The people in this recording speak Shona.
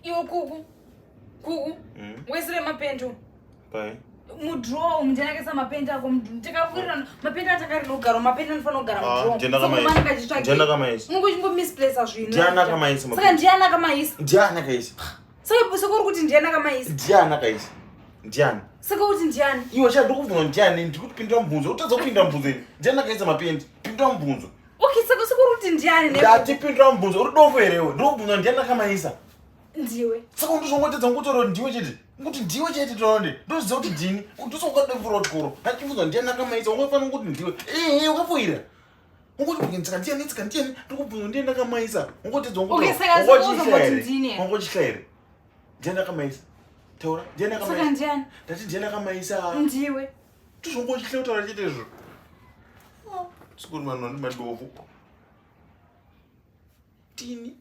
Iwe Kuku, Kuku, Waisire mapendi umu. Pai. Mudraw umu ndiani akaisa mapendi ako mudraw? Takawirirana mapendi atakarina kugara mapendi anofanira kugara Ah, mudraw. ndiani akamaisa? Ndiani akamaisa? Unenge uchingomisplacer zvinhu. Ndiani akamaisa mapendi? Saka ndiani akamaisa? Ndiani akaisa? Saka uri kuti ndiani akamaisa? Ndiani akaisa? Ndiani? Saka kuti ndiani? Iwe cha ndikubvunza ndiani ndikuti pindura mubvunzo. Utadza kupindura mubvunzo ini. Ndiani akaisa mapendi? Pindura mubvunzo. Okay, saka uri kuti ndiani? Ndati pindura mubvunzo. Uri dofo here iwe? Ndikubvunza ndiani akamaisa? Ndiwe. Saka ndozvongotedza ngotaura kuti ndiwe chete. Ngokuti ndiwe chete taura ndoziva kuti ndini. Ndosokadefura chikoro. Ndachibvunza ndiani akamaisa? Ungafanira kuti ndiwe. Eh, wakafoira. Ungoti tsika ndiani tsika ndiani ndikubvunza ndiani akamaisa. Ungotedza ngokuti. Okay, saka saka ndini. Ungochihla here? Ndiani akamaisa? Taura, ndiani akamaisa? Saka ndiani? Ndati ndiani akamaisa? Ndiwe. Tuzongochihla kutaura chete izvo. Sikuri vanhu vane madovu. Tini.